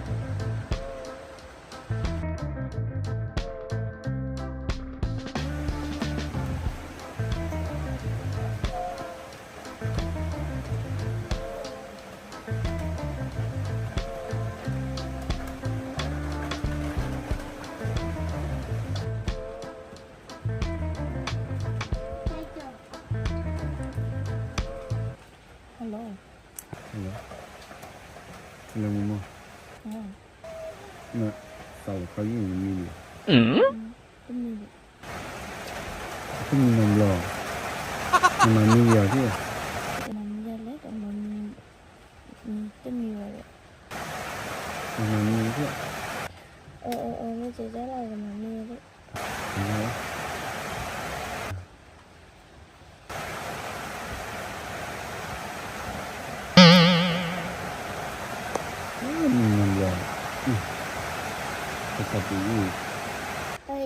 Hello. Hello. Hello, Momo. နသးလီၤခီယံၣ်နမံလံ. တမံလံ. တမံနီတဘျီ. နမၤမံယၤက့ၤ. နမၤမံယၤလဲၣ်, တမံဝဲ. နမၤမံယၤက့ၤ. အၢ အၢ အၢ မ့ၢ်ကဲဒ်လဲၣ် နမၤမံယၤက့ၤ.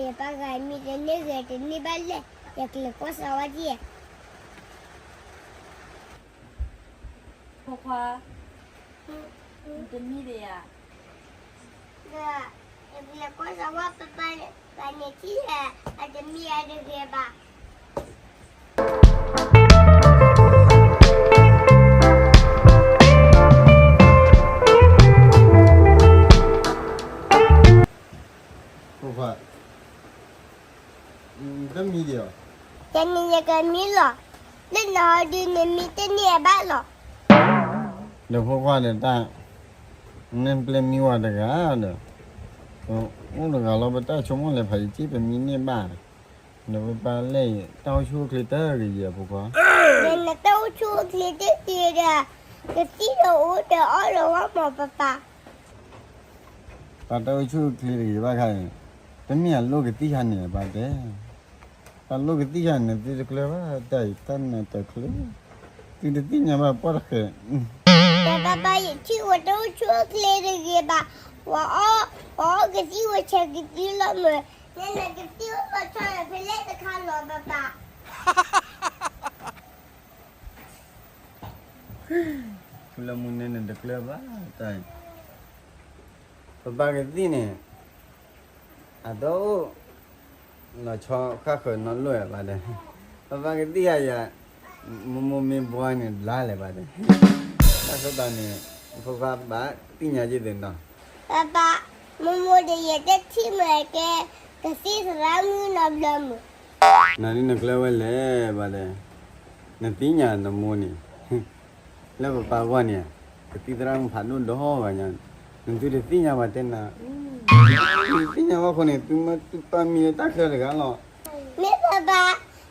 ယပၢ်ဂၤမံတန့ၢ်ဂ့ၤတန့ၢ်ဘၣ်လဲၣ်, ယကလဲၤကွၢ်စးဝါဒံး. ဖိခွါ, တမံဒံးဧါ. ဒီး ယကလဲၤကွၢ်စးဝါပၢ်ပၢ်န့ၣ်, ပှၤန့ၣ်ထံၣ်လၢအတမံအါတဂ့ၤဘၣ်. ဖိခွါ, တမံဒံးဧါ. ယန့ၣ်ယကမံလီၤ, လၢနဟီဒုးနမံတန့ၢ်အဘၣ်လီၤ. ဒီးဖိခွါဒီးတၢ်, နပျဲမံဝဲတဂၤဒီး, အိၣ်တဂၤလီၤ ပတၢ်ဆိကမိၣ်လဲၤဖးယံာ်က့ၤ ပမံန့ၢ်ဘၣ်, ဒီးပပၢ်လဲၣ်အံၤ တၢ်အိၣ်ဆူၣ်အိၣ်ချ့တဂ့ၤယဲၢ်ဖိခွါ. ဒီးနတၢ်အိၣ်ဆူၣ်အိၣ်ချ့တဂ့ၤဒီး, ကသံၣ်ဒီးအိၣ်ဒီးအီၣ်လီၤဝဲမၢ်ပပၢ်. ပၢ်တၢ်အိၣ်ဆူၣ်အိၣ်ချ့တဂ့ၤဘၣ်ခါအံၤ, တမ့ၢ်အလိၣ်ကသံၣ်ခါန့ၣ် ပၢ်တဲ, ပၢ်လိၣ်ကသံၣ်ခါန့ၣ် နသုတကျၢၤဘၣ်, တၢ်အံၤတၢ်နၢ်တၢ်ချ့, သုတသ့ၣ်ညါဘၣ်ပှၢ်တဃဲး. ဒီးပၢ်ပၢ်ယထံၣ်ဝဲတၢ်အိၣ်ဆူၣ်အိၣ်ချ့တဂ့ၤဘၣ်, ပှၤအီၣ်, ပှၤအီၣ်ကသံၣ်ဝဲဆဲးကသံၣ်လီၤမၢ်, နနကသံၣ်အိၣ်လီၤဆီဒီးဖဲလဲၣ်တခါလီၤပၢ်ပၢ်. ဖုလၢမူန့ၣ်နတကျၢၤဘၣ်တၢ်အံၤ, ပပၢ်ကသံၣ်န့ၣ်, အတအိၣ်, လီၤဆီဃၣ်ဃၢၤနီတလိၣ်ဘၣ်ဒီး, ပပၢ်ကသံၣ်ယၤယၤ, မိၢ်မိၢ်မ့ၢ်ဘှါန့ၣ်ဘျါလဲၣ်ဘၣ်ဒီး, တၢ်ဆိတၢ်န့ၣ်, ဖိခွါဘၣ်သ့ၣ်ညါက့ၤသ့ၣ်နီၤ. ပပၢ်, မိၢ်မိၢ်ဒီးယတထံၣ်မ့ၢ်ကဲ, ကသံၣ်သရၣ်မုၣ်နီတဘျီမၢ်. နၤဒ်နကျၢၤဝဲလဲၣ်ဘၣ်ဒီး, နသ့ၣ်ညါနမိၢ်န့ၣ်, လၢပပၢ်ဂီၢ်န့ၣ်, ကသံၣ်သရၣ်မုၣ်ဖးဒိၣ်ဒီဂၤညါ, နသုတသ့ၣ်ညါဘၣ်တဲနၤ, နသ့ၣ်ညါဘၣ်အဃိန့ၣ် သုမ့ၢ်သုပၢ်မံလၢတၢ်ချၢတဂၤလီၤ. မ့ၢ်ပပၢ်,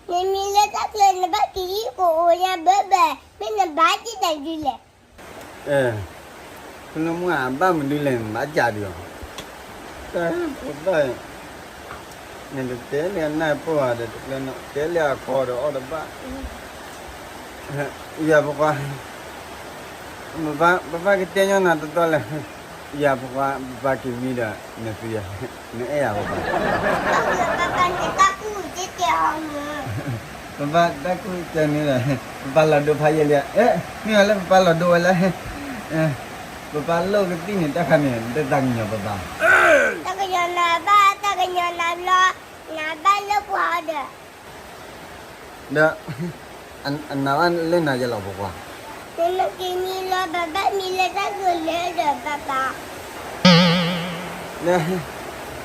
နမံလၢတၢ်ချၢ နဘၣ်က့ၤဟံၣ်ကအိၣ်ညါဘၢဘၢ, မ့ၢ်နဘၣ်က့ၤတၢ်ဒ်လဲၣ်. အဲ, ဖုလၢမူအဘၣ်မနုၤလဲၣ် နဘၣ်ကးဒံးအီၤ, တၢ်ဖိသၣ်, နတတဲလၢအနၢ်ပၢၢ်ဧါဒီးတကျဲနီၤ, တဲလၢအကီဒီးအီၣ်တဘၣ်. ယၤဖိခွါ, ပပၢ်ကတဲညီနၤတတီလဲၣ်, ယၤဖိခွါ ပပၢ်က့ၤမံဒီး နသုယၤ, နအဲၣ်ယၤဖိခွါ. ပပၢ်တၢ်ကူၣ်ကဲကဲအီၤမၢ်, ပပၢ်တၢ်ကူၣ်ကဲန့ၣ်ဒီး, ပပၢ်လီၤဒိဖးယံာ်လံ, မ့ၢ်လၢပပၢ်လီၤဒိဝဲလဲၣ်, ပပၢ်လိၣ်ကသံၣ်န့ၣ် တၢ်ခါန့ၣ် တၢ်ကညီၤပပၢ်, တၢ်ကညီၤနၤဘၣ် တၢ်ကညီၤနၤဘျီ, နဘၣ်လၢပှၤအီၤဒီး ဒီး, အနၤဘၣ်လၢနၤယဲလီၤဖိခွါ, နမ့ၢ်က့ၤမံလီၤ ပဘၣ်မံလၢတၢ်ဂ့ၤလၢဒီးပပၢ်, ဒီး,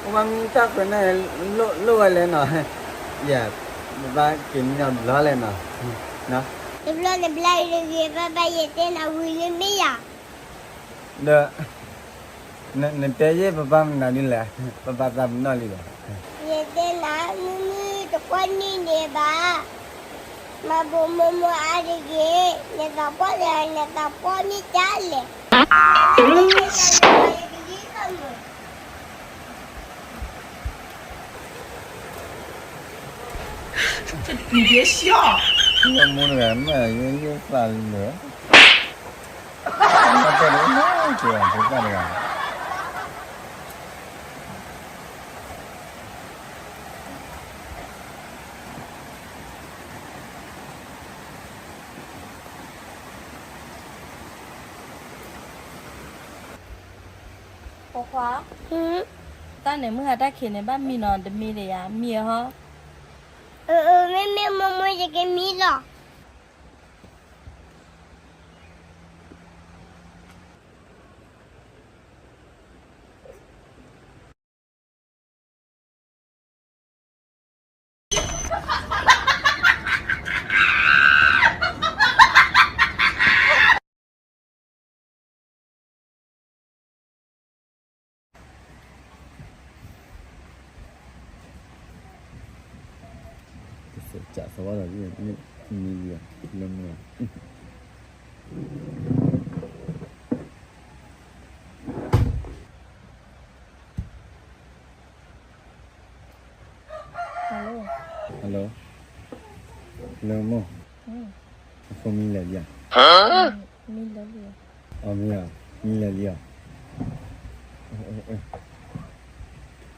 ပဘၣ်မံတၢ်ဃုာ်န့ၣ်, လိၣ်ဝဲလဲၣ်နီၤ, ယဲ, ပဘၣ်က့ၤမံနီတဘျီလဲၣ်နီၤ, တဘျီတဘျီအံၤတဂ့ၤ ပပၢ်ယတဲနၤဝံၤလၢမ့ၢ်ယၤ ဒီး, နတဲယဲၢ်ပပၢ်မနုၤဒ်လဲၣ်, ပပၢ်သးပနီၣ်လံဒီး, ယတဲနၤ မုၢ်မုၢ်တကွၢ်နံၣ်န့ၣ်ဘၣ်, မၤဘိးမိၢ်မိၢ်အါတဂ့ၤ, နသးပှၢ်ဒီးနသးပှၢ်မ့ၢ်ကၢ်လဲၣ်, နတဂ့ၤလီၤမၢ်. မ့ၢ်တမူတဂၤမ့ၢ်ယိယိသးလၢာ်, မ့ၢ်တမူတဂၤ ခွါ, တၢ်န့ၣ်မုၢ်ဟါတၢ်ခံးန့ၣ် ဘၣ်မံနီၤ တမံဒီးယၤ မံဟီ. အၢ အၢ မ့မ့ၢ်မိၢ်မိၢ် ယကမံလီၤ. Hello, hello, မိၢ်, အဖိမံလဲၤလံဧါ. မံလၢလံဧါ. အမံဧါ, မံလဲၤလံဧါ.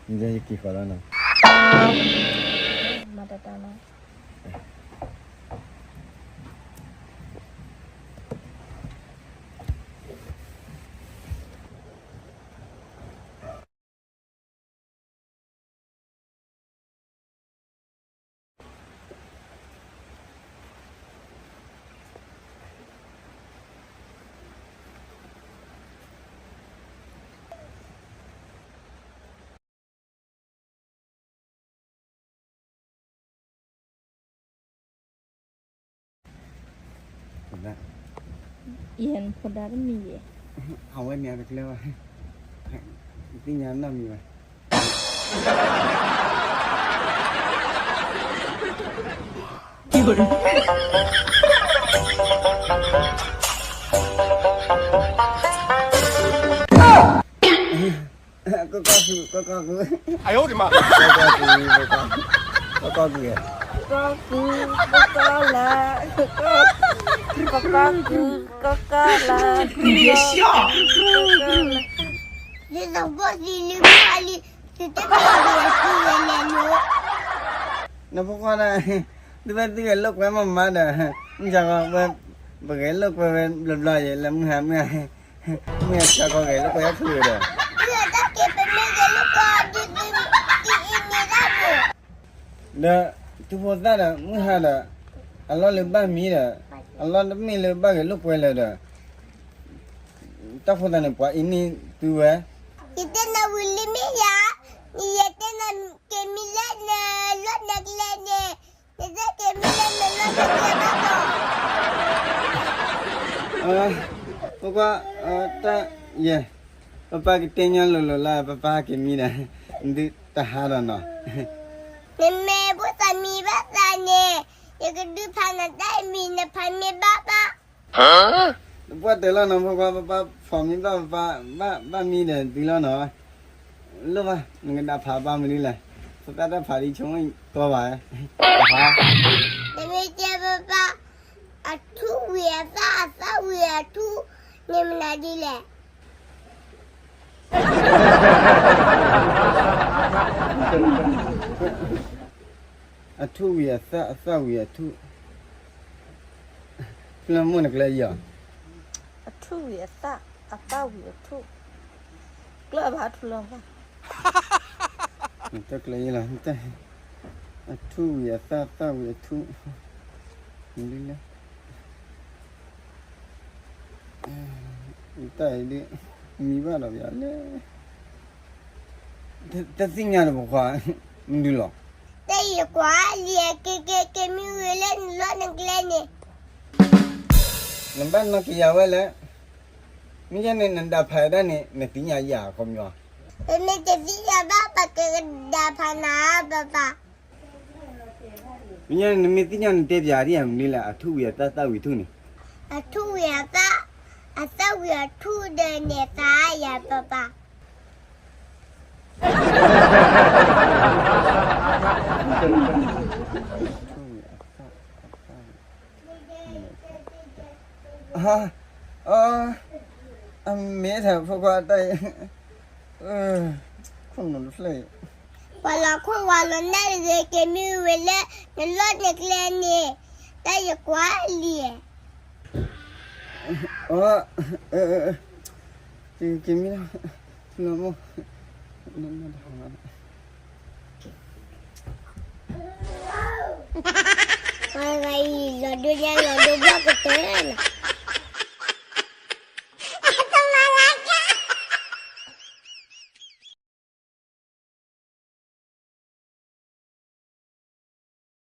မံလၢယက့ၤဃီၤလီၤနီၤ. မၤတၢ်တၢ်နီၤ. ယဲၢ်ဖိဒါတမံၤယဲၢ်, အဝဲန့ၣ်တကျၢၤဘၣ်, သ့ၣ်ညါနီတမံၤဘၣ်. ကီၢ်ကီၢ်ဃု, ကီၢ်ကီၢ်ဃု, ကီၢ်ကီၢ်ဃု, ကီၢ်ကီၢ်ဃု, ကီၢ်ကီၢ်လၢ, ကီၢ်ကီၢ်ဃု, ကီၢ်ကီၢ်လၢ, ယသးဘီၣ်သံလံမးလံ, သုတပာ်ဒံးအစုဝဲလဲၣ်လိၤ. နဖိခွါဒၣ်, သုဝဲသုဂဲၤလိာ်ကွဲမးမးဒီး, မုၢ်ဆါခီဝဲ, ပဂဲၤလိာ်ကွဲဝဲဘျီဘျီယဲၢ်လၢမုၢ်ဟါမုၢ်ဟါ, မုၢ်ဟါဆါခီဂဲၤလိာ်ကွဲဟဲချုးဒီး, တၢ်က့ၤပမ့ၢ်ဂဲၤလိာ်ကွဲဒ်သုအံၤန့ၣ်ဒၣ်ဘၣ်. ဒီးသုဖိသၣ်ဒီး မုၢ်ဟါဒီး, အလီၢ်လၢဘၣ်မံဒီး, အလီၢ်တမ့ၢ်လၢဘၣ်ဂဲၤလိာ်ကွဲလၢၤဒီး, တၢ်ဖိသၣ်န့ၣ် ပှၤအံၤန့ၢ်သုဝဲ, ယတဲနၤဝံၤလံမ့ၢ်ယၤ, ယတဲနၤက့ၤမံလၢနလီၢ်နကျဲန့ၣ်, နတဲက့ၤမံလၢနလီၢ်နကျဲဘၣ်ဒီး ပကွၢ်, တၢ်, ယဲၢ်, ပပၢ်ကတဲညီလိၤလိၤလၢ ပပၢ်ဟဲက့ၤမံဒီး, နသုတဟါဒီးနီၤ. နမ့ၢ်ဖိသၣ်မံဘၣ်သးန့ၣ်, ယကဒုးဖးနၤတၢ်အံၤမံၤ နဖးမ့ၢ်ဘၣ်ဘၣ်. ပှၢ်တဲလီၤနီၤ ဖိခွါ ပပၢ်ဖီၣ်မံဘၣ်ပပၢ်, ဘၣ်မံဒီးသုလီၤနီၤ. လိၣ်ဘၣ် နကဒၣ်ဖးပၢ်မနုၤလဲၣ်, ပပၢ်တၢ်ဖးဒ်ဆိကမိၣ်ကီဘၣ်, တမ့ၢ်ကဲပပၢ်, အထူဝံၤအသၣ် အသၣ်ဝံၤအထူ, န့ၣ်မနုၤဒ်လဲၣ်. အထူဝံၤအသၣ် အသၣ်ဝံၤအထူ, ဖျၢၣ်မိၢ်နကျဲအံၤဧါ. အထူဝံၤအသၣ် အသၣ်ဝံၤအထူ, ကျၢၢ်ဘၣ်ထူလီၤဘၣ်, တကျဲအံၤလီၤ, အထူဝံၤအသၣ် အသၣ်ဝံၤအထူ, ဒ်လဲၣ်. တၢ်အံၤဒ်, မံဘၣ်ဒီးပယီၤလဲၣ်, တသ့ၣ်ညါဒီးပခွါ, မနုၤလီၤ. တၢ်ယကွၢ်လံ, က့ၤက့ၤက့ၤမံဝံၤလၢနလီၢ်နကျဲန့ၣ်, နဘၣ်နီၢ်က့ၤယၤဝဲလဲၣ်, မ့ၢ်ယဲန့ၣ်နဒၣ်ဖးဒၣ်န့ၣ် နသ့ၣ်ညါယၤခီပညီ, ပမ့ၢ်တသ့ၣ်ညါဘၣ် ပကဒၣ်ဖးနၤပပၢ်. မ့ၢ်ညါနမ့ၢ်သ့ၣ်ညါနတဲပယၤဒ်အမနုၤလဲၣ်, အထူဝံၤအသၣ် သၣ်ဝံၤထူန့ၣ်, အထူဝံၤအသၣ်, အသၣ်ဝံၤအထူဒီးန့ၣ်သးယၤပပၢ်. အမ့ၢ်တၢ်ဖိခွါတၢ်အံၤ, ခိၣ်နူာ်တဖျၢၣ်အံၤ, ပှၤလီၤခိၣ်ဝါလီၤနၢ်တဂ့ၤ က့ၤမံဝံၤလၢ နလီၢ်နကျဲန့ၣ်, တၢ်ယကွၢ်လံ. က့ၤမံလီၤ, နမ့ၢ် နမ့ၢ်တဟါ ပှၤဂၤအံၤ လီၤဒိယဲလီၤဒိဘီၣ်ကတၢၢ်နီၤ,